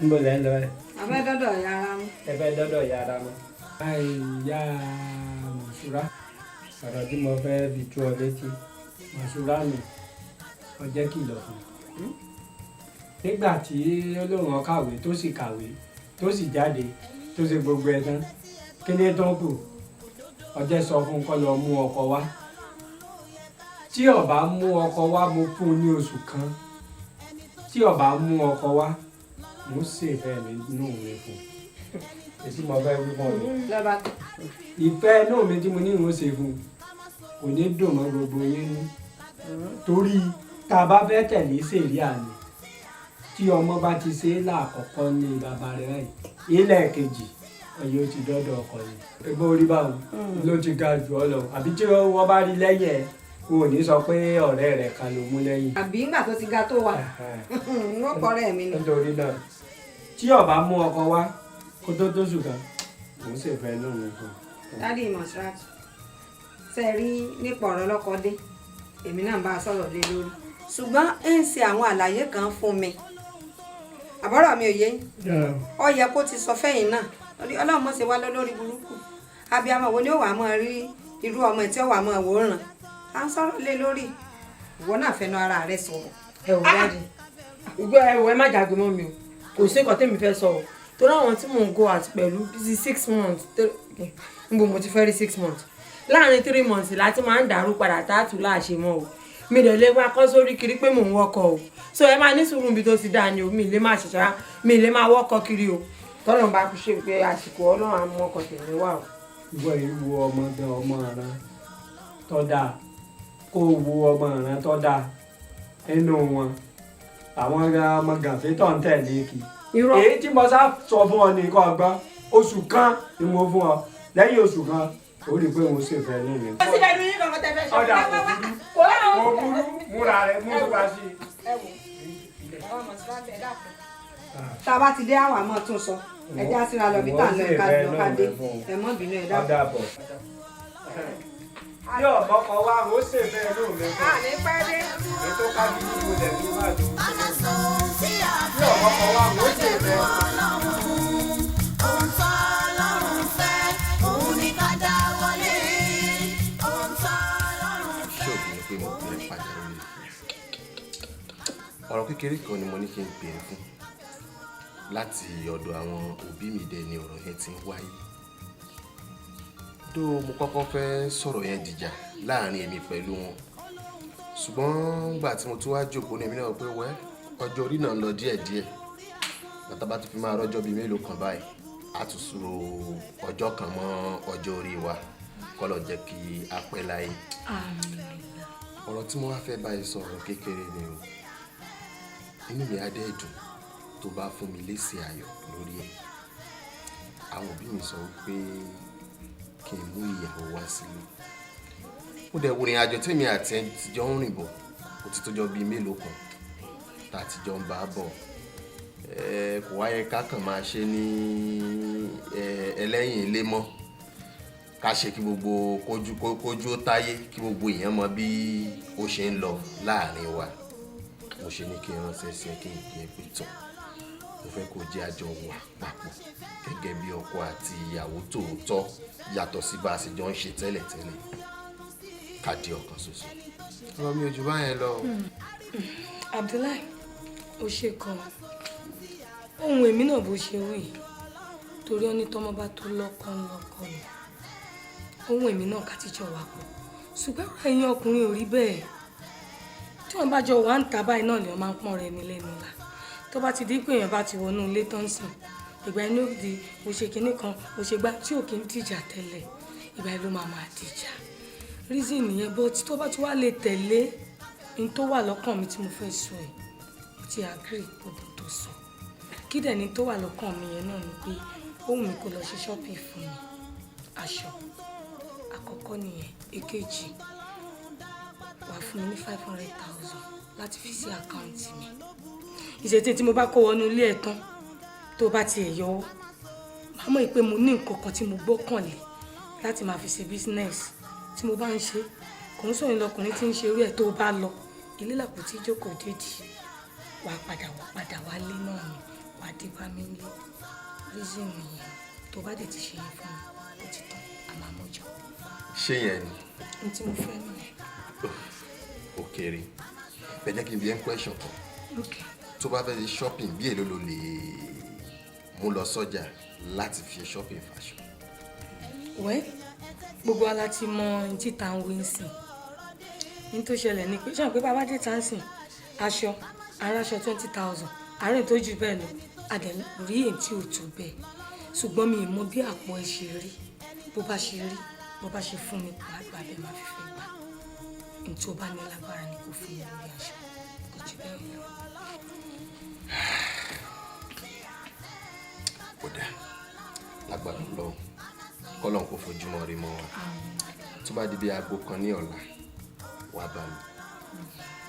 Níbo lẹ́ ń lọ ẹ? A fẹ́ dọ́dọ̀ ìyá ara mú. Ẹ fẹ́ dọ́dọ̀ ìyá ara mọ́. Ìyá Mọ̀ṣúrà, ọ̀rọ̀ tí mo fẹ́ fi tú ọ létí, Mọ̀ṣúrà mi, ọ jẹ́ kìlọ̀ fún un. Nígbà tí ó lóun ó kàwé, tó sì kàwé, tó sì jáde, tó ṣe gbogbo ẹ̀ tán, kí ni tó ń kù? Ọ jẹ́ sọ fún un kó lọ mú ọkọ wá. Tí ó bá mú ọkọ wá, mo fún un ní oṣù kan. Tí ó bá mú ọkọ wá, mo ṣèfẹ́ mi inú mi fún un. Èsì mo fẹ́ wí fún ọ ni. Lọ́ba. Ìfẹ́ inú mi tí mo ní ìwọ̀n ṣe fún un kò ní dùn mọ́ gbogbo yín ní. Torí tá a bá fẹ́ tẹ̀lé sèríà ni, tí ọmọ bá ti ṣe é láàkọ́kọ́ ní bàbá rẹ̀ báyìí, ilẹ̀ kejì ọyẹ́ ó ti dọ́dọ̀ ọkọ ni. Ẹgbẹ́ orí báwọn ló ti ga jù ọ lọ, àbí tí wọ́n bá rí lẹ́yìn ẹ̀, wọn ò ní sọ pé ọ̀rẹ́ rẹ̀ kan ló mú lẹ́yìn. Àbí ńgbà tó ti ga tó wà, wọ́n kọ́ ọ̀rẹ́ mi ni. Nítorí náà, tí ó bá mú ọkọ wá kó tó tóṣù kan, mò ń ṣèfẹ́ inú mi fún un. Daddy Mọ̀ṣúrát, ṣe rí nípa ọ̀rọ̀ ọlọ́kọ dé, èmi náà bá a sọ̀rọ̀ lé lórí, ṣùgbọ́n ń ṣe àwọn àlàyé kan fún mi. Àbọ̀rọ̀ mi ò yé yín? Ó yẹ kó ti sọ fẹ́yìn náà. Ọlọ́run mọ̀ ṣe wá lórí burúkú. Abiyamọ wo ni ó wàá máa rí irú ọmọ tí ó wàá máa wòran? À ń sọ̀rọ̀ lé lórí, ìwọ náà fẹnu ara rẹ sọ̀rọ̀. Ẹ wò, Daddy, ìgbọ́, ẹ wò, ẹ má jàgbé mọ́ mi o. Kò sí nǹkan tẹ́mi fẹ́ sọ o, torí àwọn tí mò ń go out pẹ̀lú bíi 6 months, níbo mo ti fẹ́ rí 6 months? Láàrin 3 months láti máa ń dàrú padà tá a tù láàṣẹ mọ́ o. Mi dẹ̀ lè wá kọ́ sórí kiri pé mò ń wọkọ̀ o. So ẹ máa ní sùúrù níbi tó ti dáa ni o. Mi lè máa ṣẹ̀ṣẹ̀, mi lè máa wọ́kọ̀ kiri o. Tọ́lọ́run bá ṣe pé àsìkò, Ọlọ́run á mú ọkọ̀ tèmi wá o. Ìwọ yìí, wo ọmọ gan, ọmọ ọ̀ràn tó dáa, kó o wo ọmọ ọ̀ràn tó dáa nínú wọn, àwọn ọmọ gànfẹ́ tó ń tẹ̀lé kí. Irọ́. Èyí tí mo sá sọ fún ọ ní kò gbọ́. Oṣù kan ni mo fún ọ. Lẹ́yìn oṣù kan, ó rí i pé òun ṣèfẹ́ inú mi. Ó sì bẹ̀rù yín kankan tẹ́ fẹ́ ṣe. Ọ̀dà, kò burú, kò burú, múra rẹ, múra sí i. Ẹ wò, àwọn Mọ̀ṣúrát, ẹ dákun, tá a bá ti dé, àwọn àmọ́ tún sọ. Ẹ já síra lọ bí tá à ń lọ, ká lọ ká dé. Ẹ mọ́ bínú, ẹ dákun. Ọ̀dà bọ̀. Bí ọ̀mọ́kọ wa, ó ṣèfẹ́ inú mi fún A ní pẹ́ dé. Ètò kábíyì ìwòlẹ̀ tó bá dùn. Bí ọ̀mọ́kọ wa, ó ṣèfẹ́. Ohun tó Ọlọ́run fẹ́, òun ni ká dá wọlé. Ohun tó Ọlọ́run Ṣé òbí ni pé mo pè é pàjáwìrì? Ọ̀rọ̀ kékeré kan ni mo ní kí n pè é fún. Láti ọ̀dọ̀ àwọn òbí mi dẹ̀ ni ọ̀rọ̀ yẹn ti ń wáyé. Dó mo kọ́kọ́ fẹ́ sọ̀rọ̀ yẹn dìjà láàrin èmi pẹ̀lú wọn, ṣùgbọ́n nígbà tí mo tún wá jókòó ní èmi náà pé wẹ́, ọjọ́ orí náà ń lọ díẹ̀díẹ̀. Bàtà bá tún fi máa rọ́jọ́ bíi mélòó kan báyìí, a tún sùrò ọjọ́ kan mọ́ ọjọ́ orí wa, kọ́lọ̀ jẹ́ kí a pẹ́ láyé. Ọ̀rọ̀ tí mo wá fẹ́ báyìí sọ, ọ̀rọ̀ kékeré ni o. Inú mi á dẹ̀ dùn tó bá fún mi lésì ayọ̀ lórí ẹ̀. Àwọn òbí mi sọ wípé kí n mú ìyàwó wá sílé. Mo dẹ̀ wo ìrìn àjò tèmi àti ẹ ti jọ ń rìn bọ̀, ó ti tó jọ bíi mélòó kan tá a ti jọ ń bá a bọ̀. Kò wá yẹ ká kàn máa ṣe ní ẹlẹ́yìn ilé mọ́. Ká ṣe kí gbogbo kójú kójú ó táyé, kí gbogbo èèyàn mọ bí ó ṣe ń lọ láàrin wa. Mo ṣe ní kí n ránṣẹ́ sí ẹ, kí n pè é pé tán, mo fẹ́ kó jẹ́ àjọ wà papọ̀ gẹ́gẹ́ bí ọkọ àti ìyàwó tòótọ́, yàtọ̀ sí bá a ṣe jọ ń ṣe tẹ́lẹ̀tẹ́lẹ̀, ká di ọ̀kan ṣoṣo. Ọ̀rọ̀ mi ò jù báyẹn lọ. Abdullahi, ó ṣe kan ohun èmi náà bó ṣe wí, torí ó ní tọmọ bá tó lọ́kọ lọ́kọ ni. Ohun èmi náà ká ti jọ wà pọ̀, ṣùgbọ́n ọ̀rọ̀ ẹ̀yin ọkùnrin ò rí bẹ́ẹ̀. Tí wọ́n bá jọ wà ń ta báyìí náà ni wọ́n máa ń pọ́n rẹ ní lẹ́nu la. Tó bá ti di pé èèyàn bá ti wọnú ilé tán sìn, ìgbà inú di mo ṣe kinní kan, mo ṣe gbá tí ò kí ń dìjà tẹ́lẹ̀, ìgbà yẹn ló máa máa dìjà. Reason nìyẹn. But tó bá ti wá lè tẹ̀lé n tó wà lọ́kàn mi tí mo fẹ́ sọ ẹ̀, mo ti agree gbogbo tó sọ. Kí dẹ̀ ni tó wà lọ́kàn mi yẹn náà ni pé ó wù mí kó lọ ṣe shopping fún mi, aṣọ àkọ́kọ́ nìyẹn. Èkejì, wàá fún mi ní 500,000 láti fi sí account mi. Ìṣètì tí mo bá kó wọnú ilé ẹ̀ tán, tó bá tiẹ̀ yọwọ́, màá mọ̀ pé mo ní nǹkan kan tí mo gbọ́kànlé láti máa fi ṣe business tí mo bá ń ṣe. Kò ń sọ̀rọ̀ lọkùnrin tí ń ṣe irú ẹ̀. Tó bá lọ ilé làpótí jókòó déjì, wàá padà wálé náà ni wàá. dé bá mi nílé. Reason nìyẹn. Tó bá dẹ̀ ti ṣe yẹn fún mi, ó ti tán, a máa mọ́jọ. Ṣé yẹn ni? Ohun tí mo fẹ́ nìyẹn. Ó kéré. Ẹ jẹ́ kí n bi ẹ́ ń question kan. Okay. Tó bá fẹ́ ṣe shopping, bí èló ló lè mú lọ sọ́jà láti fi ṣe shopping fashion? Well, gbogbo wa la ti mọ ohun tí tá ń wí ń sìn. Ní tó ṣẹlẹ̀ ni pé, ṣé àwọn pé bàbá dé tá ń sìn, aṣọ, aráṣọ 20,000, àárín tó jù bẹ́ẹ̀ lọ, a dẹ̀ rí èyí tí ò tó bẹ́ẹ̀. Ṣùgbọ́n mi ì mọ bí àpò ẹ ṣe rí, bó bá ṣe rí, bó bá ṣe fún mi, màá gbà bẹ́ẹ̀, máa fi fẹ́ gbà. Ohun tí ó bá ní lágbára ni kò fún mi lórí aṣọ, kò jù bẹ́ẹ̀ lọ. Kò dáa, lágbára Ọlọ́run, kọ́lọ́n kò fojúmọ́ rí mọ́ wa. Tó bá di bí aago 1 ní ọ̀la, wàá bá mi.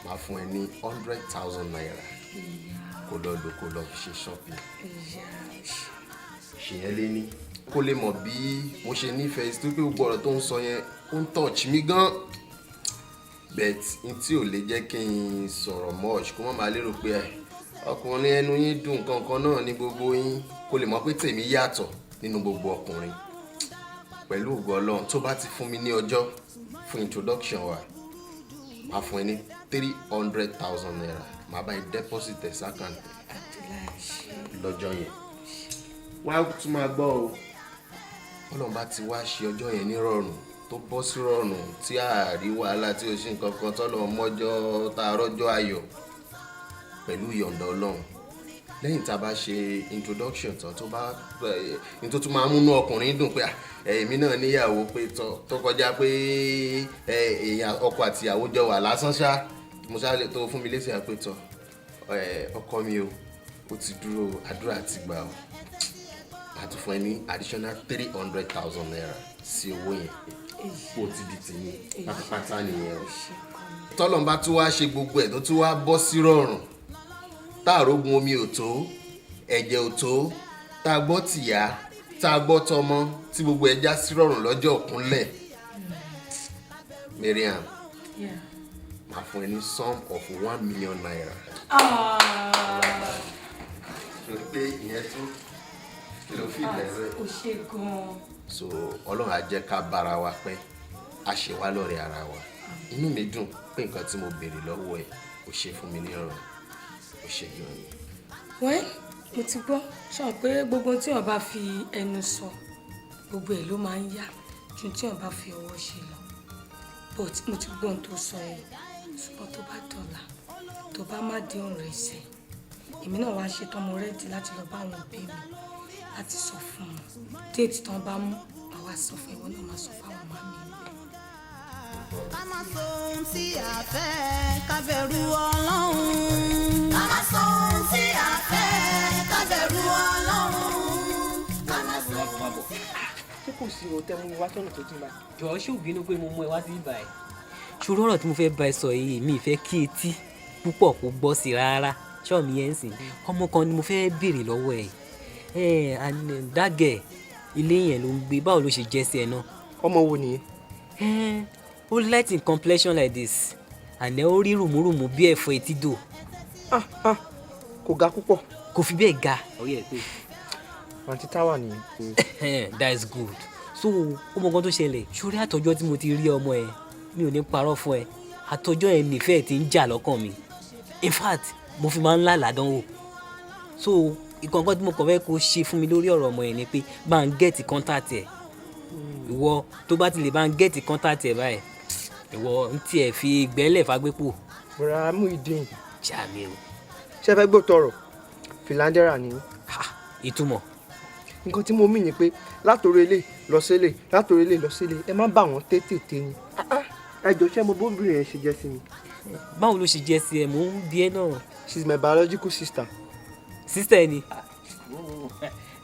Màá fún ẹ ní ₦100,000. Kó lọ lò, kó lọ fi ṣe shopping. Ṣèyẹn lé ní. Kó lè mọ̀ bí mo ṣe nífẹ̀ẹ́ sí pé gbogbo ọ̀rọ̀ tó ń sọ yẹn ó ń touch mi gan. But n tí ò lè jẹ́ kí n sọ̀rọ̀ much, kó má máa lérò pé ẹ ọkùnrin ẹnu yín dùn kankan náà ní gbogbo yín, kó lè mọ̀ pé tèmi yàtọ̀ nínú gbogbo ọkùnrin. Pẹ̀lú ògo Ọlọ́run, tó bá ti fún mi ní ọjọ́ fún introduction wa, màá fún ẹ ní ₦300,000, màá bá ẹ deposit ẹ̀ s'account lọ́jọ́ yẹn. Wá tún máa gbọ́ o, Ọlọ́run bá ti wá ṣe ọjọ́ yẹn nírọ̀rùn, tó bọ́ sí rọ̀rùn, tí a rí wàhálà, tí o ṣe nǹkan kan tọ́lọ́ mọ́jọ́ tá a rọ́jọ́ ayọ̀ pẹ̀lú ìyọ̀ǹda Ọlọ́run, lẹ́yìn tá a bá ṣe introduction tán, tó bá ní tó tún máa ń múnú ọkùnrin dùn pé èmi náà níyàwó, pé tó kọjá pé èèyàn ọkọ àti ìyàwó jọ wà lásán ṣá, mo ṣá lè tó fún mi lésì àpè tọ ọkọ mi o, ó ti dúró, àdúrà ti gbà o, màá tún fún ẹ ní additional ₦300,000 sí owó yẹn. Kó o ti di tèmi pátápátá nìyẹn o. Tọ́lọ́n bá tún wá ṣe gbogbo ẹ̀, tó tún wá bọ́ sí rọrùn, táàrógun omi ò tó, ẹ̀jẹ̀ ò tó, tá a gbọ́ tìyá, tá a gbọ́ tọmọ, tí gbogbo ẹ̀ já sí rọrùn lọ́jọ́ òkúnlẹ̀, Mariam, màá fún ẹ ní sum of ₦1 million. Torí pé ìyẹn tún kí ló fi bẹ̀rẹ̀. Ó ṣe gan-an. So Ọlọ́run á jẹ́ ká bára wa pẹ́, á ṣe wá lọ́rẹ̀ ara wa. Inú mi dùn pé nǹkan tí mo béèrè lọ́wọ́ ẹ̀, ó ṣe fún mi ní ọ̀rọ̀, ó ṣe gan ni. Wẹ́n, mo ti gbọ́. Sọ pé gbogbo tí wọ́n bá fi ẹnu sọ, gbogbo ẹ̀ ló máa ń yá ju tí wọ́n bá fi ọwọ́ ṣe lọ. But mo ti gbọ́ ohun tó sọ yẹn, ṣùgbọ́n tó bá dọ̀la, tó bá má dé òun rẹ̀ ṣe, èmi náà wá ṣe tán, mo ready láti lọ bá àwọn òbí mi láti sọ fún wọn. Date tán bá mú, màá wá sọ fún ìwọ náà, máa sọ fún àwọn màmí mi. Ká má sọ ohun tí a fẹ́, ká bẹ̀rù Ọlọ́run. Ká má sọ ohun tí a fẹ́, ká bẹ̀rù Ọlọ́run. Ká má sọ ohun tí a Ṣé kò sí o tẹ́ mú mi wá sọ́nà tó jìn báyìí? Jọ̀ọ́, ṣé ò bínú pé mo mú ẹ wá sí ibà ẹ̀? Ṣòro ọ̀rọ̀ tí mo fẹ́ bá ẹ sọ yìí, mi ì fẹ́ kí etí púpọ̀ kó gbọ́ sí rárá. Ṣọ́ mi yẹn ń sìn, ọmọ kan ni mo fẹ́ béèrè lọ́wọ́ ẹ̀ ẹ̀ and that girl, ilé yẹn ló ń gbé. Báwo ló ṣe jẹ́ sí ẹ náà? Ọmọ wo nìyẹn? Ẹ ó light in complexion like this and then ó rí rùmúrùmú bí ẹ̀fọ́ etídò. Ah ah, kò ga púpọ̀. Kò fi bẹ́ẹ̀ ga, orí ẹ̀ pé. Àǹtí Táwà nìyẹn. That is good. So ó mọ nǹkan tó ṣẹlẹ̀ sórí àtọ́jọ́ tí mo ti rí ọmọ ẹ, mi ò ní parọ́ fún ẹ, àtọ́jọ́ yẹn nífẹ̀ẹ́ ti ń jà lọ́kàn mi. In fact, mo fi máa ń lálàá dánwò. So ìkọ̀ǹkan tí mo kàn fẹ́ kó ṣe fún mi lórí ọ̀rọ̀ ọmọ yẹn ni pé bá ń get contact ẹ̀. Ìwọ tó bá ti lè bá ń get contact ẹ̀ báyìí, ìwọ ń tiẹ̀ fi gbẹ́lẹ̀ fagbépò. Bọ̀dá Muyideen. Já mi o. Ṣé ẹ fẹ́ gbọ́ tọrọ philanderer ni? Ha, ìtumọ̀? Nǹkan tí mo mì ní pé látòrí ilé lọ sílé, látòrí ilé lọ sílé, ẹ má bà wọ́n tètè ni. Ah, ah, ẹ jọ, ṣé mo bóbìnrin yẹn ṣe jẹ́ sí mi? Báwo ló ṣe jẹ́ sí ẹ? Mò ń bi ẹ náà. She is my biological sister. Sister ẹ ni.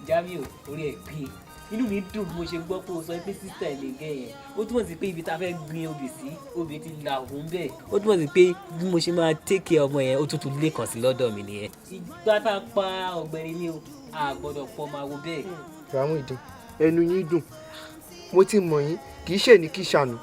Jamiu, orí ẹ pé. Inú mi dùn bí mo ṣe gbọ́ pé o sọ pé sister ẹ lè gẹ́ yẹn. Ó túmọ̀ sí pé ibi tá a fẹ́ gbin obì sí, obì ti là òun bẹ́ẹ̀. Ó túmọ̀ sí pé bí mo ṣe máa take care ọmọ yẹn, ó tuntun lè kàn sí lọ́dọ̀ mi nìyẹn. Ìgbà tá a pa ọ̀gbẹ̀rì ni o, a gbọ́dọ̀ pọ̀ máa wo bẹ́ẹ̀. Bọ̀dá Muyideen, ẹnu yín dùn. Mo ti mọ̀ yín, kì í ṣe ní kí ṣàánú.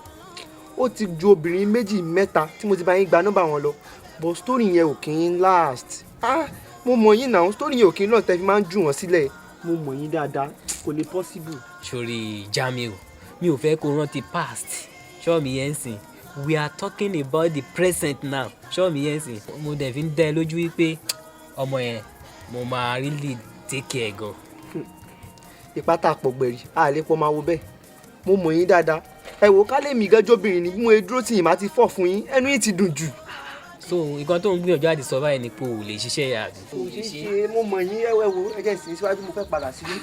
Ó ti ju obìnrin méjì mẹ́ta tí mo ti bá yín gba nọ́mbà wọn lọ, but story yẹn ò kì í last. Ah, Mo mọ̀ yín náà, story yẹn ò kí n náà tẹ́ fi máa ń jù wọ́n sílẹ̀. Mo mọ̀ yín dáadáa, kò lè possible. Sori Jamiu, mi ò fẹ́ kó rántí past. Ṣọ́ mi yẹn sìn, we are talking about the present now. Ṣọ́ mi yẹn sìn, mo dẹ̀ fi ń dá ẹ lójú wípé ọmọ yẹn, mo máa really take care gan. Ìpátá àpọ̀gbẹ̀rì a lè pọ̀ máa wo bẹ́ẹ̀. Mo mọ̀ yín dáadáa. Ẹ wò ká lè mí gẹ́jọ́bìnrin ni bí mo ṣe dúró tí yìí máa ti fọ̀ fún yín, ẹnu yín ti dùn jù. So nǹkan tó ń gbìyànjú àti sọ báyìí ni pé o ò lè ṣiṣẹ́ yà àbí? Kò ṣeé ṣe, mo mọ̀ yín. Ẹ wò, ẹ jẹ́ ìsìn síwájú, mo fẹ́ padà sílé.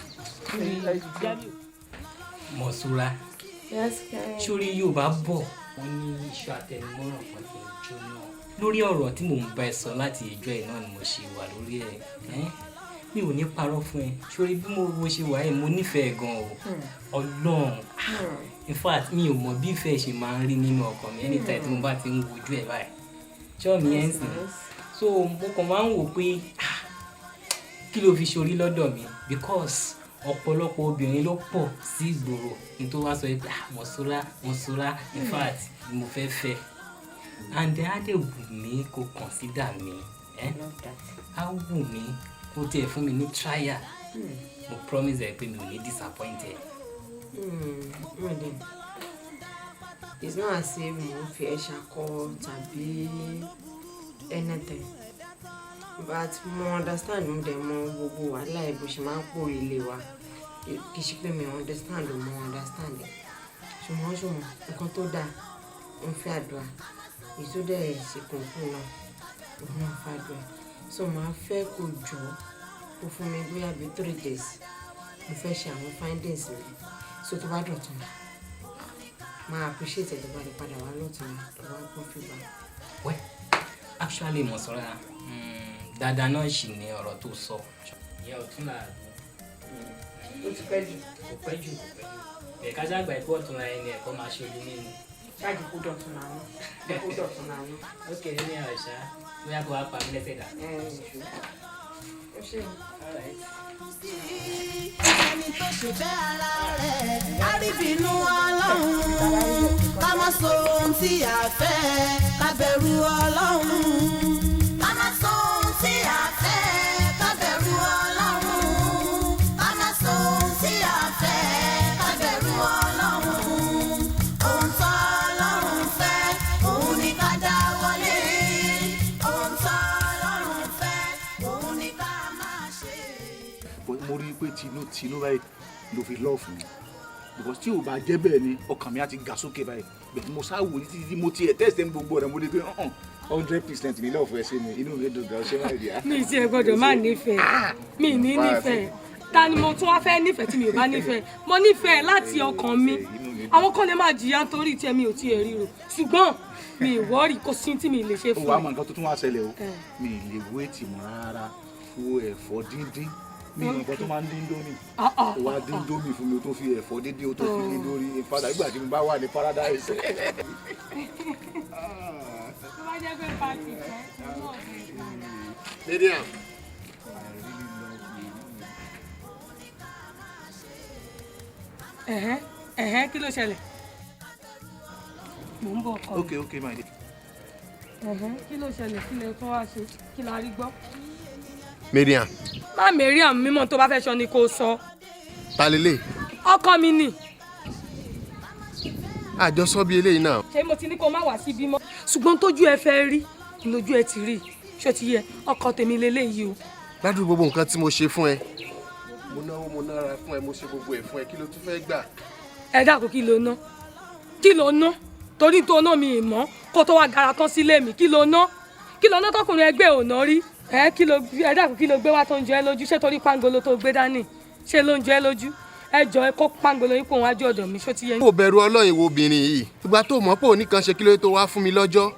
Mọ̀ṣúra. Yes, Kẹ́hìn. Sórí, Yorùbá bọ̀, wọ́n ní iṣu àtẹnumọ́ràn kan kì í jóná. Lórí ọ̀rọ̀ tí mò ń bá ẹ sọ láti ìjọ ẹ̀ náà ni mo ṣe wà lórí ẹ̀ ẹ́. Mi ò ní parọ́ fún ẹ. Sórí bí mo wo ṣe wà ẹ́, mo nífẹ̀ẹ́ gan o, Ọlọ́run. In fact, mi ò mọ̀ bí ìfẹ́ ṣe máa ń rí nínú ọkàn mi anytime tí mo bá ti ń wojú ẹ̀ báyìí. Ṣọ́ mi ẹ̀ ń sìn? So mo kàn máa ń wò pé, ah, kí ló fi ṣorí lọ́dọ̀ mi? Because ọ̀pọ̀lọpọ̀ obìnrin ló pọ̀ sí ìgboro ní tó wá sọ pé, ah, Mọ̀ṣúrà, Mọ̀ṣúrà, in fact mo fẹ́ fẹ́. And then á dẹ̀ wù mí kó consider mi ẹ́. Á wù mí kó tiẹ̀ fún mi ní trial. Mo promise ẹ pé mi ò ní disappoint ẹ. Mọ̀dé, it's not as if mo ń fi ẹ́ ṣakọ tàbí anything, but mo understand, mo dẹ̀ mọ gbogbo wàhálà ẹ̀ bó ṣe máa ń pò ilé wa. Kì í ṣe pé mi ò understand o, mo understand ẹ̀, ṣùgbọ́n nǹkan tó dáa ń fẹ́ àdúrà, èyí tó dẹ̀ ṣe kùnkùn náà, òun náà fẹ́ àdúrà. So màá fẹ́ kó jọ kó fún mi bóyá bíi 3 days, mo fẹ́ ṣe àwọn findings mi. So tó bá dọ̀tún, máa appreciate ẹ̀ tó bá lè padà wá lọ́tún tó bá gbọ́ feedback. Well, actually, Mọ̀ṣúra, dáadáa náà sì ni ọ̀rọ̀ tó sọ. Ìyẹn ọ̀tún là. Ó ti pẹ́ jù. Kò pẹ́ jù, kò pẹ́ jù. Bẹ̀ẹ̀ ká ṣàgbà ẹ̀kọ́ ọ̀tún la ẹni ẹ̀kọ́ máa ṣe ojú mímu. Ṣáàjì kó dọ̀tún náà ní kó dọ̀tún náà ní. Ó kéré ní àṣà, bóyá kó wá pa mí lẹ́sẹ̀ dà. Ẹ ẹ ṣù ó ṣe. Ẹni tó ṣe fẹ́ ara rẹ̀ àríbínú Ọlọ́run. Ká má sọ ohun tí a fẹ́, ká bẹ̀rù Ọlọ́run. Ká má sọ ohun tí a fẹ́, ká bẹ̀rù Ọlọ́run. Ká má sọ ohun tí a fẹ́, ká bẹ̀rù Ọlọ́run. Ohun tó Ọlọ́run fẹ́, òun ni ká dá wọlé. Ohun tó Ọlọ́run fẹ́, òun ni ká máa ṣe. Mo rí i pé tinú tinú báyìí ló fi love mi, because tí ò bá jẹ́ bẹ́ẹ̀ ni ọkàn mi á ti ga sókè báyìí. Bẹ́ẹ̀ mo sá wò ní títí mo tiẹ̀ test ní gbogbo rẹ̀, mo rí i pé 100% ní love ẹ ṣe mi. Inú mi dùn gan, ṣé máa di á. Mi ti ẹ gbọ́dọ̀ má nífẹ̀ẹ́ mi ní nífẹ̀ẹ́. Ta ni mo tún wá fẹ́ nífẹ̀ẹ́ tí mi ò bá nífẹ̀ẹ́? Mo nífẹ̀ẹ́ láti ọkàn mi. Àwọn kan lè máa jìyà nítorí tí mi ò tiẹ̀ ríro, ṣùgbọ́n mi ì wọ́ọ̀rì, kò sí tí mi lè ṣe Ó fún wàá ẹ. mọ nǹkan tó tún wá ṣẹlẹ̀ o. Mi ì lè wait mọ́ rárá fún ẹ̀fọ́ díndín. Mi ì mọ nǹkan tó máa ń dín dómì. Ah, ah, Ó wá dín dómì fún mi, o tó fi ẹ̀fọ́ díndín, o tó fi dín lórí ìpadà nígbà tí mo bá wà ní paradise. Tó bá jẹ́ pé pàtì fẹ́ náà ni. Mariam. I really love you. Ẹ̀hẹ́n ẹ̀hẹ́n, kí ló ṣẹlẹ̀? Mò ń bọ̀, ọkọ mi. Okay, my dear. Ẹ̀hẹ́n, kí ló ṣẹlẹ̀? Kí lẹ tún wá ṣe? Kí la rí gbọ́? Mariam. Má Mariam mímọ́, tó bá fẹ́ sọ ni kò sọ. Ta lélẹ̀? Ọkọ mi ni. Àjọsọ bíi eléyìí náà. Ṣé mo ti ní kó má wá síbí mọ́? Ṣùgbọ́n tójú ẹ fẹ́ rí lójú ẹ ti rí. Ṣó ti yẹ? Ọkọ tèmi leléyìí o. Ládùúgbò, gbogbo nǹkan tí mo ṣe fún ẹ, mo náwó, mo nára fún ẹ, mo ṣe gbogbo ẹ fún ẹ, kí ló tún fẹ́ gbà? Ẹ dákun, kí ló ná? Kí ló ná? Torí tó ná mi ì mọ́ kó tó wá gara tán sílé mi. Kí ló ná? Kí ló ná tọkùnrin ẹgbẹ́ ò ná rí ẹ? Kí ló, ẹ dákun, kí ló gbé wá tó ń jẹ ẹ lójú? Ṣé torí pangolo tó gbé dání ṣé ló ń jẹ ẹ lójú? Ẹ jọ, ẹ kó pangolo yín kó wájú ọ̀dọ̀ mi. Ṣó ti yẹ yín? Kò bẹ̀rù Ọlọ́run, ìwọ obìnrin yìí. Ìgbà tó mọ̀ pé òní kan ṣe, kí ló dé tó wá fún mi lọ́jọ́?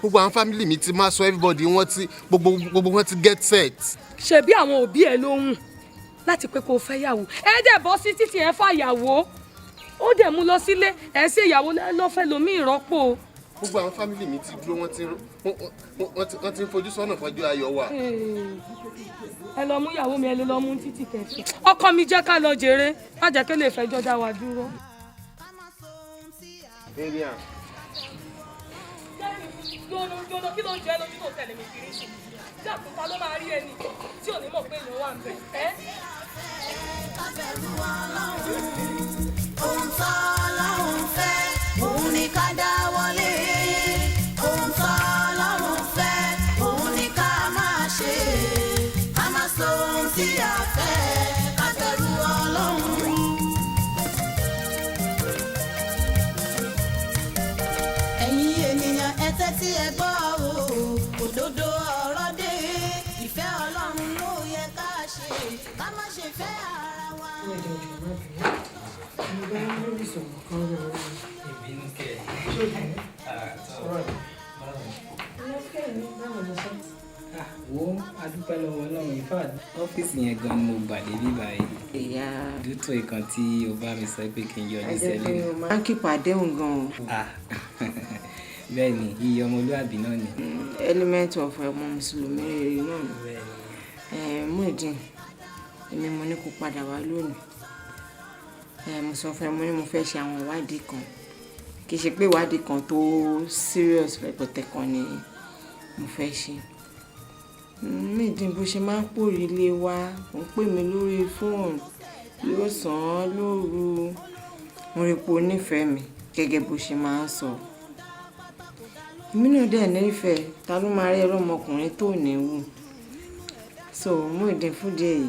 Gbogbo àwọn family mi ti máa sọ, everybody wọ́n ti gbogbo wọn ti get set. Ṣebí àwọn òbí ẹ ló hùn láti pé kó o fẹ́ yàwó. Ẹ dẹ̀ bọ́ sí títì, ẹ fàyàwó, ó dẹ̀ mú lọ sílé, ẹ ṣe ìyàwó lọ́fẹ́ lomi ìrọ́pò. Gbogbo àwọn family mi ti dúró, wọ́n ti ń fojú sọ́nà fọjọ́ ayọ̀ wa. Ẹ lọ mú ìyàwó mi, ẹ lè lọ mú títì kẹfì. Ọkọ mi, jẹ́ ká lọ jèrè, má jẹ́ kí lè fẹjọ́ dá wa dúró. Mariam. Gbóná gbóná, kí ló ń jẹ lójú tó tẹ̀lé mi kiri sí? Dákun, ta ló máa rí ẹni tí ò ní mọ̀ pé èèyàn wà ń bẹ̀ ẹ́? Ohun tó Ọlọ́run fẹ́, òun ni ká dáwọ́lé. Ohun tó Ọlọ́run fẹ́, òun ni ká máa ṣe. Ká má sọ ohun tí a fẹ́, ká bẹ̀rù Ọlọ́run. Ẹ̀yin ènìyàn, ẹ tẹ́tí ẹ gbọ́ o, òdodo ọ̀rọ̀ dé. Ìfẹ́ Ọlọ́run ló yẹ ká ṣe, ká má ṣe fẹ́ ara wa. Mo bá lórí ìsọ̀rọ̀ kan lọ́wọ́. Ìbínú kẹ. Sọ̀rọ̀ ni. Báwo ló sọ? Wo, adúpẹ́ lọ́wọ́ Ọlọ́run. In fact, ọ́fíìsì yẹn gan ni mo gbà dé bí báyìí. Ìyá. Dútò ìkan tí o bá mi sọ pé kí n yọjú Ajẹ́ pé sẹ́lẹ̀. o máa ń kípa àdéhùn gan-an. Ah, bẹ́ẹ̀ ni, iye ọmọlúàbí náà ni. Element of ọmọ mùsùlùmí rere náà ni. Muyideen, èmi mo ní kó padà wá lónìí. Mo sọ fún ẹ, mo ní mo fẹ́ ṣe àwọn ìwádìí kan. Kì í ṣe pé ìwádìí kan tó serious rẹpẹtẹ kan ni mo fẹ́ ṣe. Muyideen, bó ṣe máa ń pòrí ilé wa, ò ń pè mí lórí fóònù lọ́sàn-án lóru. Mo rí pé o nífẹ̀ẹ́ mi gẹ́gẹ́ bó ṣe máa ń sọ. Èmi náà dẹ̀ nífẹ̀ẹ́, ta ló máa rí ọlọ́mọkùnrin tó ní wù. So Muyideen, fún díẹ̀ yìí,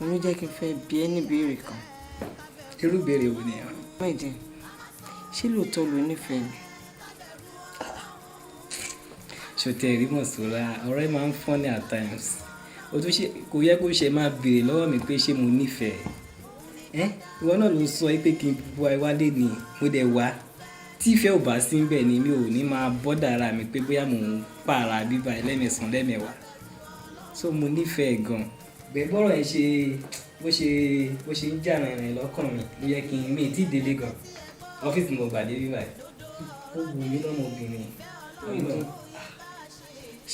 òun ló jẹ́ kí n fẹ́ bi ẹ́ ní ìbéèrè kan. Irú ìbéèrè wo ni ẹ? Muyideen, ṣé lóòótọ́ lo nífẹ̀ẹ́ mi? Ṣòtẹ̀ rí Mọ̀sọ́lá, ọ̀rẹ́ máa ń funny at times. O tún ṣe kò yẹ kó ṣe máa béèrè lọ́wọ́ mi pé ṣé mo nífẹ̀ẹ́. Ẹ́, ìwọ náà ló sọ pé kí n wá wálé ni mo dẹ̀ wá. Tí ìfẹ́ ò bá sí níbẹ̀ ni mi ò ní máa bọ́dà ara mi pé bóyá mò ń pààrà bíbá ẹlẹ́mẹ̀sán lẹ́mẹ̀wá. So mo nífẹ̀ẹ́ gan. Bẹ́ẹ̀ bọ́rọ̀ ẹ ṣe bó ṣe ń jà rìnrìn lọ́kàn mi ló yẹ kí n mi tí délé gan. Ọ́fíìsì mo gbà dé bíbá ẹ̀. Ó wù mí lọ́mọbìnrin. Muyideen,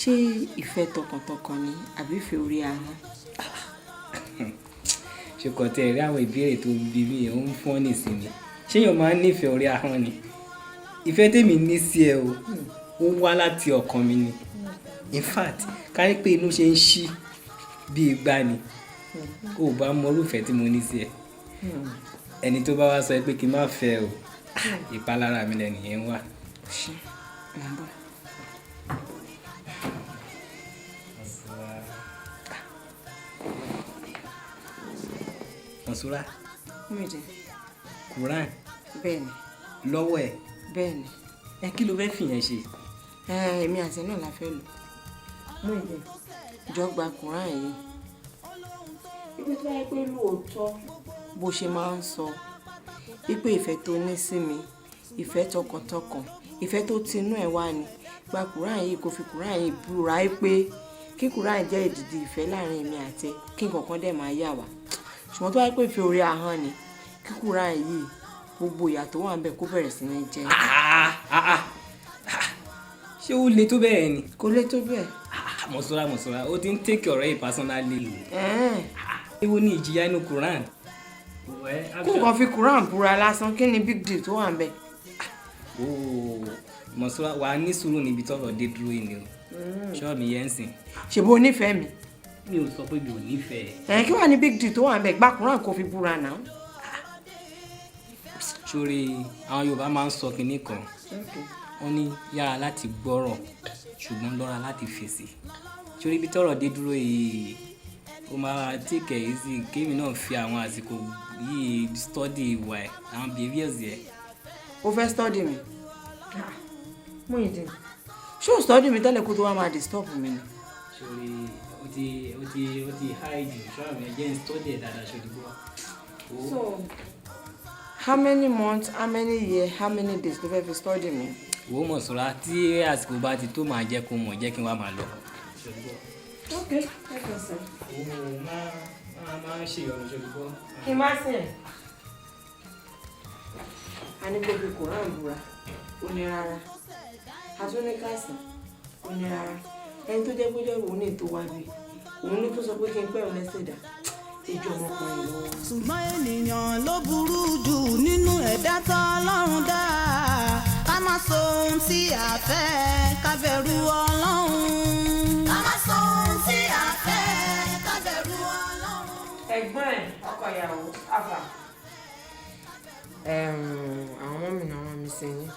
ṣé ìfẹ́ tọkàntọkàn ni àbí ìfẹ́ orí ahọ́n? Ṣe kò tẹ̀ rí àwọn ìbéèrè tó bí mi, ó ń fọ́n nìsín mi. Ṣé èèyàn máa ń nífẹ̀ẹ́ orí ahọ́n ni? Ìfẹ́ tèmi ní sí ẹ o, ó wá láti ọkàn mi ni. In fact, ká ní pé inú ṣe ń ṣí bí igbá ni. Kó o bá mọ irúfẹ́ tí mo ní sí ẹ. Ẹni tó bá wá sọ pé kí n má fẹ́ o, ìpalára mi lẹ́nìyẹn wà. Ṣé, mo ń bọ̀. Mọ̀súrà. Muyideen. Quran. Bẹ́ẹ̀ni. Lọ́wọ́ ẹ̀. Bẹ́ẹ̀ni. Ẹ kí ló fẹ́ fìyẹn ṣe? Ẹ, èmi àti ẹ náà la fẹ́ lò. Muyideen, jọ gba Quran yìí. Ibi tó yẹ pé lóòótọ́ bó ṣe máa ń sọ wípé ìfẹ́ tó ní sí mi, ìfẹ́ tọkàntọkàn, ìfẹ́ tó tinú ẹ̀ wá ni. Gba Quran yìí, kó fi Quran yìí búra pé kí Quran jẹ́ ìdìdì ìfẹ́ láàrin èmi àti ẹ, kí nǹkan kan dẹ̀ máa yà wá. Ṣùgbọ́n tó bá yẹ pé ìfẹ́ orí ahọ́n ni, kí Quran yìí gbogbo ìyà tó wà níbẹ̀ kó bẹ̀rẹ̀ sí ní jẹ. Ṣé ó le tó bẹ́ẹ̀ ni? Kò le tó bẹ́ẹ̀. Mọ̀súrà, Mọ̀súrà, ó ti ń take ọ̀rẹ́ yìí personally. Èwo ni ìjìyà inú Quran? Kó kàn fi Quran búra lásán, kí ni big deal tó wà níbẹ̀? Ooo, Mọ̀súrà, wà á ní sùúrù níbi tọ́rọ̀ dé dúró yìí ni o. Ṣọ́ mi yẹn ń sìn. Ṣé bó nífẹ̀ẹ́ mi? Mi ò sọ pé mi ò nífẹ̀ẹ́. Ẹ̀, kí wàá ní big deal tó wà níbẹ̀? Gba Quran kó fi búra náà. Sórí àwọn Yorùbá máa ń sọ kinní kan. Wọ́n ní yára láti gbọ́rọ̀ ṣùgbọ́n lọ́ra láti fèsì. Sórí ibi tọ́rọ̀ dé dúró yìí, ó máa take it easy kémi náà fi àwọn àsìkò yìí study ìwà ẹ̀, àwọn behaviours ẹ̀. O fẹ́ study mi? Muyideen, ṣé o study mi tẹ́lẹ̀ kó tó wá máa disturb mi ni? Sórí ó ti high jù, ṣọ́ àmì ẹ̀jẹ̀ ń study ẹ̀ dáadáa ṣe òdìbò. So how many months, how many years, how many days ló fẹ́ fi study mi? Wo Mọ̀súrà, tí àsìkò bá ti tó máa jẹ́ kó mọ̀, jẹ́ kí n wá máa lọ. Ok, ẹ kàn sí. Ó máa máa ṣe ìyọnu ṣe òdìbò. Kí n má sìn ẹ̀. A ní kó fi Quran búra, ó ní rárá. A tún ní ká sìn, ó ní rárá. Ẹni tó jẹ́ pé jẹ́ òun ní ètò wa bí, òun ló tún sọ pé kí n pẹ́ òun lẹ́sẹ̀ dà. Ejò ọmọkùnrin lọ́wọ́. Ṣùgbọ́n ènìyàn ló burú jù nínú ẹ̀dá tọ́lọ́run dá. Ká má sọ ohun tí a fẹ́, ká bẹ̀rù Ọlọ́run. Ká má sọ ohun fẹ́ ká bẹ̀rù Ọlọ́run. Ẹ̀gbọ́n ẹ̀, ọkọ ìyàwó, àfà. Àwọn ọmọ mi náà rán mi sí yín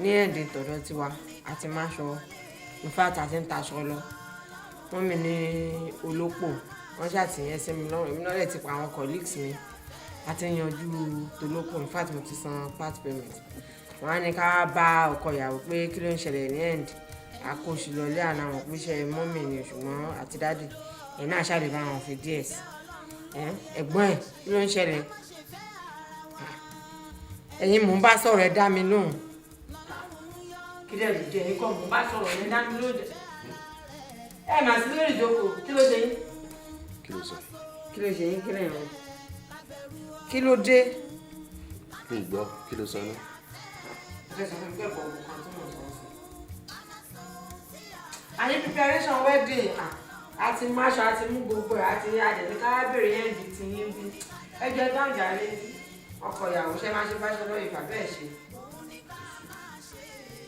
ní ẹ̀ẹ́dẹ̀ tọ̀dọ̀ tiwa àti máṣọ, in fact àti ń taṣọ lọ. Wọ́n mi ní olópò, wọ́n ṣàtìyẹn sí mi lọ́rùn. Èmi náà lè ti pa àwọn colleagues mi àti yanjú tolópò. In fact, mo ti san part payment. Wọ́n á ní ká bá ọkọ ìyàwó pé kí ló ń ṣẹlẹ̀ ní end àkóṣù lọlé àná àwọn píṣẹ́ mummy ni, ṣùgbọ́n àti daddy ẹ̀ náà ṣàlè bá wọn fi díẹ̀ sí. Ẹ̀gbọ́n ẹ̀, kí ló ń ṣẹlẹ̀? Ẹ̀yin mò ń bá sọ̀rọ̀, ẹ dá mi lóhùn. Kí lè lè jẹ́? Ẹ̀yin kọ́ mò ń bá sọ̀rọ̀, ẹ dá mi lóhùn. Ẹ mà sí lórí ìjókòó, kí ló ṣe yín? Kí ló sọ? Kí ló ṣe yín? Kí lè rìn? Kí ló dé? Mi gbọ́, kí ló sọ náà? Ẹ sọ fún mi pé ẹ̀kọ́ ògùn kan tí mò ń sọ sí. Àní preparation wedding àti máṣọ àti mú gbogbo ẹ̀ àti àdẹ̀ní ká bèrè yẹn di ti yín bí. Ẹ jẹ́ dáhùn jàre, ọkọ ìyàwó, ṣe máa ṣe bachelor ìfà bẹ́ẹ̀ ṣe.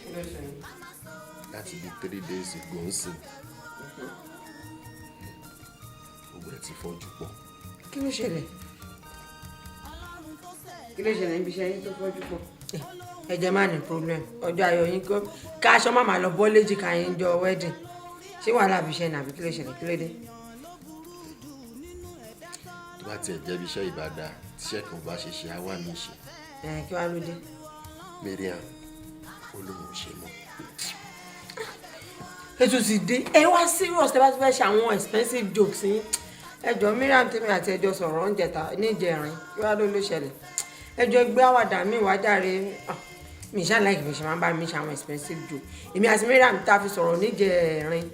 Kí ló ṣe yín? Láti bí 3 days ago ń sìn, gbogbo ẹ̀ ti fọ́jú pọ̀. Kí ló ṣẹlẹ̀? Kí ló ṣẹlẹ̀ níbi iṣẹ́ yín tó fọ́jú pọ̀? Ẹ jẹ́ má ní problem. Ọjọ́ ayọ̀ yín kọ́ ká aṣọ má máa lọ bọ́ léjìká yín jọ wedding. Ṣé wàhálà àbí iṣẹ́ ni àbí kí ló ṣẹlẹ̀? Kí ló dé? Tó bá tiẹ̀ jẹ́ bí iṣẹ́ ìbàdà, tíṣẹ́ kan ò bá ṣe ṣe, á wà mí ṣe. Ẹ kí wàá ló dé? Mariam ó lóun ò ṣe mọ́. Ètò ti dé, ẹ wá serious. Tẹ bá ti fẹ́ ṣe àwọn expensive jokes yín. Ẹ jọ, Mariam tèmi àti ẹjọ sọ̀rọ̀ oúnjẹ ta níjẹrin, kí wàá ló ṣẹlẹ̀? Ẹ jọ, gbé àwàdà mi wá jàre. Mi ṣáà láìkì bí ṣe máa ń bá mi ṣe àwọn expensive joke. Èmi àti Mariam tá a fi sọ̀rọ̀ níjẹrin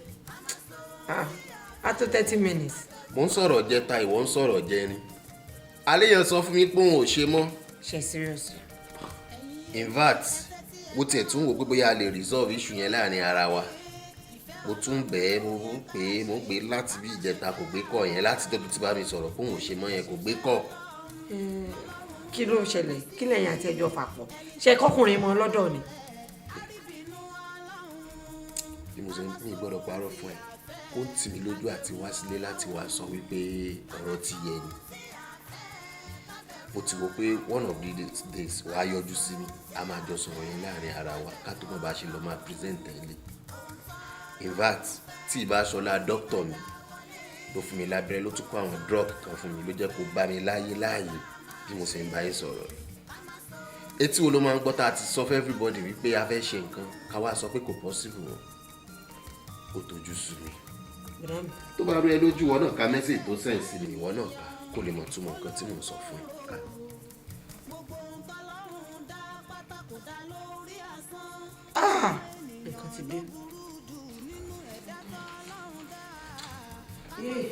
á tó 30 minutes. Mo ń sọ̀rọ̀ jẹta, ìwọ ń sọ̀rọ̀ jẹrin. Aléyàn sọ fún mi pé òun ò ṣe mọ́. Ṣe serious? In fact, mo tiẹ̀ tún wò pé bóyá a lè resolve issue yẹn láàrin ara wa. Mo tún bẹ́ẹ̀, mo ń pè é, mo ń pè é láti bí ìjẹta, kò gbé kọ́ yẹn. Láti tó ti bá mi sọ̀rọ̀ pé òun ò ṣe mọ́ yẹn, kò gbé kọ́. Kí ló ṣẹlẹ̀? Kí lẹ́yìn àti ẹjọ́ fàpọ̀ ṣe kọkùnrin mọ́ lọ́dọ̀ ni? Bí mo ṣe ń mi gbọ́dọ̀ parọ́ fún ẹ, ó ń tì mí lójú àti wá sílé láti wá sọ wípé ọ̀rọ̀ ti yẹ ni. Mo ti wò pé one of these days, wàá yọjú sí mi, a máa jọ sọ̀rọ̀ yẹn láàrin ara wa ká tó mọ̀ bá ṣe lọ máa present ẹ̀ lé. In fact, tí ìbá ṣọlá dókítà mi ló fún mi lábẹ́rẹ́, ló tún kó àwọn drug kan fún mi, ló jẹ́ kó bá mi láyé láàyè bí mo ṣe ń bá yín sọ̀rọ̀. Etí wo ló máa ń gbọ́ tá a ti sọ fún everybody wípé a fẹ́ ṣe nǹkan, ká wá sọ pé kò possible? Ó tójú sú mi. Tó bá rú ẹ lójú, ìwọ náà ka message tó send sí mi. Ìwọ náà kà kó lè mọ̀ túmọ̀ nǹkan tí mò ń sọ fún ẹ ká. Ah! Nǹkan ti dé. Yéè,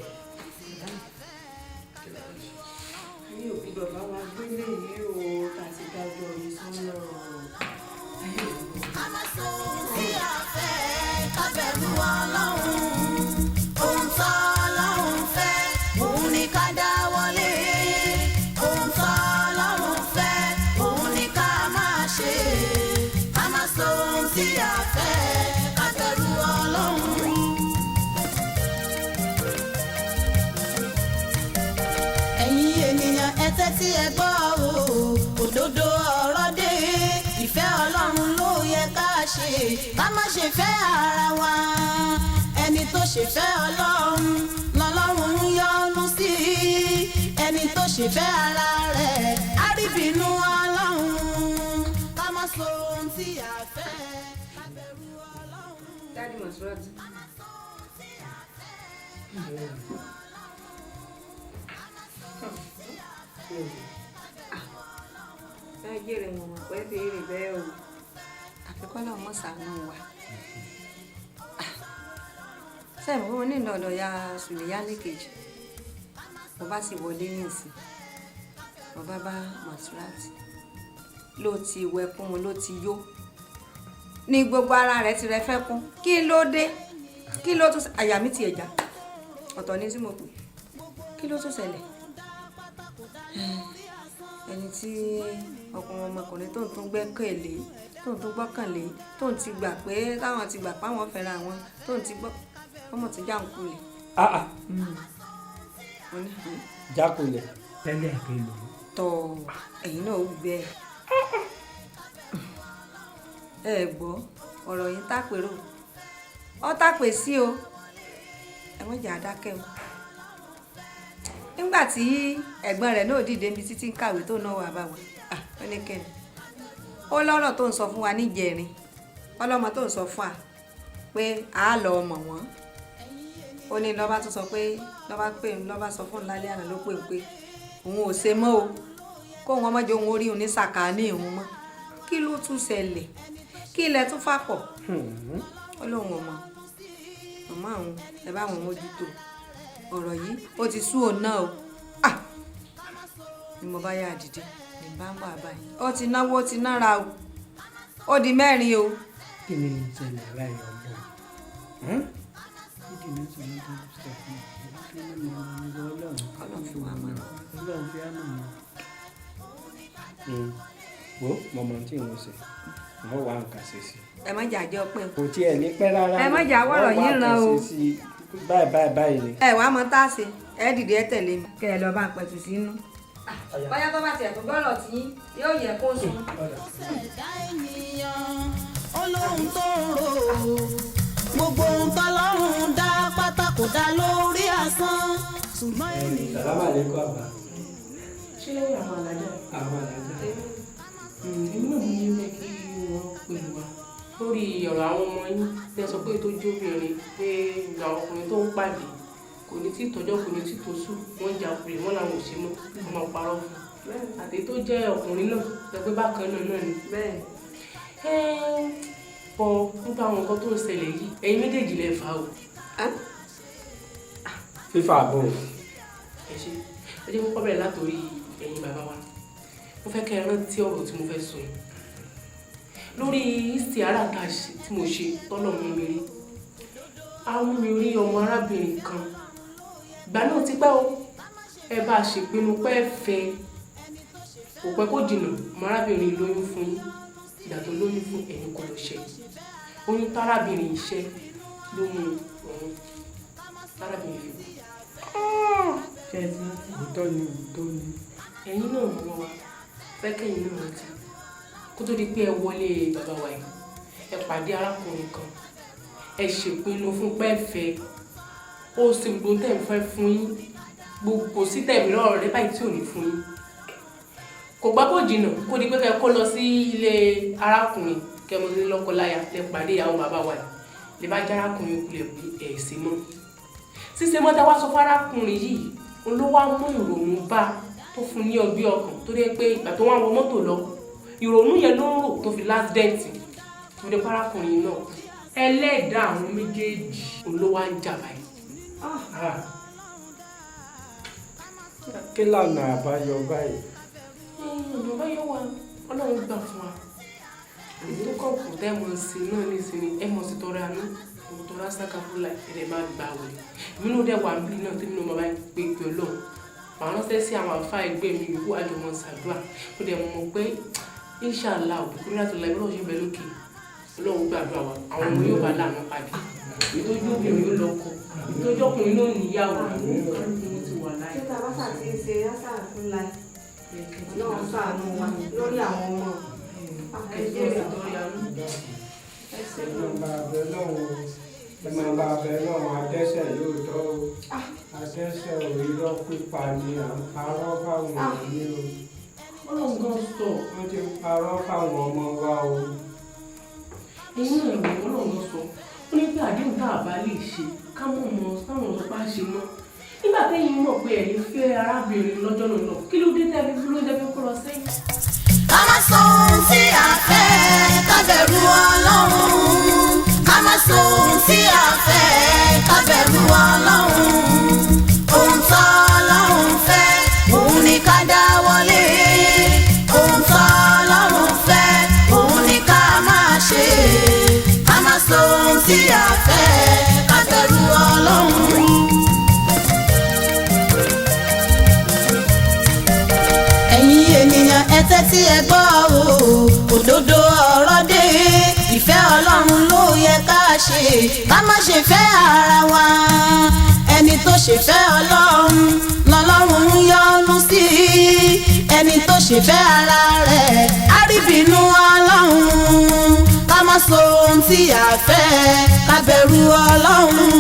ayé òbí bàbá wa gbélé yìí o, tá a ti dájọ́ yìí sọ́nà. Ayé òbí. Ká má sọ ohun tí a fẹ́, ká bẹ̀rù Ọlọ́run. Ohun tó Ọlọ́run fẹ́, òun ni ká dáwọ́lé. Ohun tó Ọlọ́run fẹ́, òun ni ká máa ṣe. Ká má sọ ohun tí a fẹ́, ká bẹ̀rù Ọlọ́run. Ẹ̀yin ènìyàn, ẹ tẹ́tí ẹ gbọ́ o, òdodo ọ̀rọ̀ dé. Ìfẹ́ Ọlọ́run ló yẹ ká ṣe, ká má ṣe fẹ́ ara wa. Ẹni tó ṣe fẹ́ Ọlọ́run lọ́lọ́run ń yọ́nú sí. Ẹni tó ṣe fẹ́ ara rẹ̀ á rí bínú Ọlọ́run. Ká má sọ ohun tí a fẹ́, ká bẹ̀rù Ọlọ́run. Daddy Monsurat. Ká má sọ ohun tí a fẹ́. Ẹ jèrè wọn mọ̀ pé béèrè bẹ́ẹ̀ o. Àfikún náà mọ̀ sànú wa. Sẹ́yìn mo ní ìlọ́dọ̀ ya Sùlìyá ní kejì. Mo bá sì wọlé ní ìsìn. Mo bá bá Monsurat ló ti wẹkún mu, ló ti yó. Ní gbogbo ara rẹ̀ ti rẹ fẹ́ kún. Kí ló dé? Kí ló tún àyà mi ti ẹ̀já? Ọ̀tọ̀ ni tí mo pè. Kí ló tún ṣẹlẹ̀? Ẹni tí ọkùnrin ọmọkùnrin tó ń tún gbẹ́kẹ̀lé, tó ń tún gbọ́kànlé, tó ń ti gbà pé táwọn ti gbà páwọn fẹ́ra wọn, tó ń ti gbọ́ ọmọ ti já ń kulẹ̀. Jákulẹ̀. Tẹ́lẹ̀ kelo. Tọ ẹ̀yin náà ó gbẹ. Ẹ gbọ́ ọ̀rọ̀ yìí ń tàpérò, ọ tàpé sí o, ẹ wọ́n jà á dákẹ́ o. Nígbà tí ẹ̀gbọ́n rẹ̀ náà dìde níbi títí ń kàwé tó náà wà bá wa, ó ní kẹ́ni ó lọ́rọ̀ tó ń sọ fún wa níjẹrin, ọlọ́mọ tó ń sọ fún wa pé a lọ mọ̀ wọ́n. Ó ní lọ́ba tó sọ pé lọ́ba pé lọ́ba sọ fún lálẹ́ àná ló pè ń pé òun ò ṣe mọ́ o, kó wọn mọ́jọ òun orí òun ní sàkáání òun mọ́. Kí ló tún ṣẹlẹ̀? Kí ilẹ̀ tún fàpọ̀? Ó lóun ò mọ̀, màmá òun ẹ bá wọn mójútó ọ̀rọ̀ yìí, ó ti sú òun náà o. Ni mo bá yà dìde ní bá ń bà báyìí, ó ti náwó, ó ti nára o, ó di 4 o. Kí ni ìṣẹ̀lẹ̀ báyìí ọlọ́run? Ọlọ́run fi wá mọ̀. Ọlọ́run fi wá mọ̀. Wo mọ̀mọ́ tí n ò ṣe, wọ́n wá nǹkan ṣe sí. Ẹ má jà jẹ́ ọpẹ́ o. Kò tiẹ̀ ní pẹ́ rárá. Ẹ má jà wọ̀rọ̀ yín ràn o. Báyìí báyìí báyìí ni. Ẹ wàá mọ tá a ṣe, ẹ dìde ẹ tẹ̀lé mi. Kẹ ẹ lọ bá ń pẹ̀tù sínú. Bóyá tó bá tiẹ̀ tó gbọ́rọ̀ tí yóò yẹ kó sùn. Olóhun tó ń rò ó, gbogbo ohun tọ́lọ́run dá pátá kò dá lórí asán. Ṣùgbọ́n ènìyàn. Sàlámà lẹ́kọ̀ọ́ àbá. Ṣé àwọn alájà? Àwọn alájà. Èmi náà ní ilé kí wọ́n pè wá lórí ọ̀rọ̀ àwọn ọmọ yín tẹ́ sọ pé tó jóbìnrin pé àwọn ọkùnrin tó ń pàdé kò ní tí tọ́jọ́ kò ní tí tó sùn, wọ́n ń jakulẹ̀, wọ́n làwọn ò ṣe mọ́, wọ́n máa parọ́ fún un. Àti tó jẹ́ ọkùnrin náà sọ pé bákan náà náà ni. Bọ nípa àwọn nǹkan tó ń ṣẹlẹ̀ yìí, ẹ̀yin méjèèjì lẹ fà o. Fífà bò. Ẹ ṣe, ẹ jẹ́ kókó bẹ̀rẹ̀ látòrí ẹ̀yin bàbá wa. Mo fẹ́ kẹ́ ẹ rántí ọ̀rọ̀ tí mo fẹ́ sọ yìí lórí ìsì ara tí mo ṣe tọ́lọ̀ mú mi rí. A mú mi rí ọmọ arábìnrin kan. Ìgbà náà ti pẹ́ o, ẹ bá a ṣèpinnu pé ẹ fẹ́, kò pẹ́ kó jìnnà, ọmọ arábìnrin lóyún fún yín. Ìgbà tó lóyún fún ẹ̀yin kò lọ ṣe. Oyún tárábìnrin iṣẹ́ ló mú òun tárábìnrin fi kú. Òótọ́ ni, òótọ́ ni. Ẹ̀yin náà mọ̀ wá, fẹ́ kẹ́yìn náà rántí. Kó tó di pé ẹ wọlé bàbá wa yìí, ẹ pàdé arákùnrin kan, ẹ ṣèpinnu fún pẹ́ẹ́fẹ́, ó ṣe gbogbo tẹ̀ ń fẹ́ fún yín, gbogbo sí tẹ̀mí lọ́rọ̀ rẹ báyìí tí ò ní fún yín. Kò gbá kó jìnnà kó di pé kẹ́ kó lọ sí ilé arákùnrin kẹ́ mo ní lọ́kọláya, lẹ pàdé ìyàwó bàbá wa yìí, lè bá jẹ́ arákùnrin kulẹ̀ pé ẹ̀ ṣe mọ́. Ṣíṣe mọ́ tá wá sọ fún arákùnrin yìí, òun ló wá mú ìrònú bá tó fún ní ọgbẹ́ ọkàn tó dé pé ìgbà tó wá wọ mọ́tò lọ, ìrònú yẹn ló ń rò tó fi lásìdẹ́ǹtì tó dé parákùnrin náà. Ẹlẹ́dàá àwọn méjèèjì òun ló wá ń jà báyìí. Kí lànà àbáyọ báyìí? Ọ̀nà àbáyọ wa Ọlọ́run gbà fún wa. Èyí tó kàn kù tẹ́ mọ̀ sí náà ní ìsinmi, ẹ mọ̀ sí tọrọ àánú, mo tọrọ àṣàkàfúlà, ẹ̀rẹ̀ máa gbà wẹ̀. Èmi náà dẹ̀ wà ń bí náà tí mi náà máa bá pé pé Ọlọ́run. Màá ránṣẹ́ sí àwọn àlùfáà ẹgbẹ́ mi yòókù àjọmọ̀ ṣàdúrà. Mo dẹ̀ mọ̀ pé inshallah òbí láti lọ ẹgbẹ́ òṣèlú lókè. Ọlọ́run gbàdúrà wa, àwọn ọmọ yóò bá láàánú pàdé. Ìtọ́jú obìnrin yóò lọ́kọ, ìtọ́jú ọkùnrin náà níyàwó. Mo ti wà láyé. Ṣé tá a bá ṣàti ń ṣe àṣàfún láì? Ọlọ́run ṣàánú wa lórí àwọn ọmọ. Ẹ jẹ́ ìtọ́jú àánú. Ẹ máa bá abẹ lọ́wọ́, ẹ máa bá abẹ lọ́wọ́, adẹ́sẹ̀ lóòótọ́ o. Adẹ́sẹ̀ ò irọ́ pípa ni à ń parọ́ fáwọn èèyàn ní o. Ọlọ́run gan sọ. Wọ́n ti ń parọ́ fáwọn ọmọ wa o. Ẹ̀yin náà ìwé Ọlọ́run gan sọ. Ó ní pé àdéhùn tá a bá lè ṣe ká mọ̀ mọ́ táwọn ọ̀sán bá ṣe mọ́. Nígbà tẹ́yìn mọ̀ pé ẹ̀yin fẹ́ arábìnrin lọ́jọ́ náà lọ, kí ló dé tẹ́ fi ló jẹ́ fi kó lọ sẹ́yìn? Ká má sọ ohun tí a fẹ́, ká bẹ̀rù Ọlọ́run. Ká má sọ ohun tí a fẹ́, ká bẹ̀rù Ọlọ́run. Ohun tó Ọlọ́run fẹ́, òun ni ká dáwọ́lé. Ohun tó Ọlọ́run fẹ́, òun ni ká máa ṣe. Ká má sọ ohun tí a fẹ́, ká bẹ̀rù Ọlọ́run. Ẹ̀yin ènìyàn ẹ tẹ́tí ẹ gbọ́ o, òdodo ọ̀rọ̀ dé. Ìfẹ́ Ọlọ́run ló yẹ ká ṣe, ká má ṣe fẹ́ ara wa. Ẹni tó ṣe fẹ́ Ọlọ́run lọ́lọ́run ń yọ́nú sí. Ẹni tó ṣe fẹ́ ara rẹ̀ á rí bínú Ọlọ́run. Ká má sọ ohun tí a fẹ́, ká bẹ̀rù Ọlọ́run.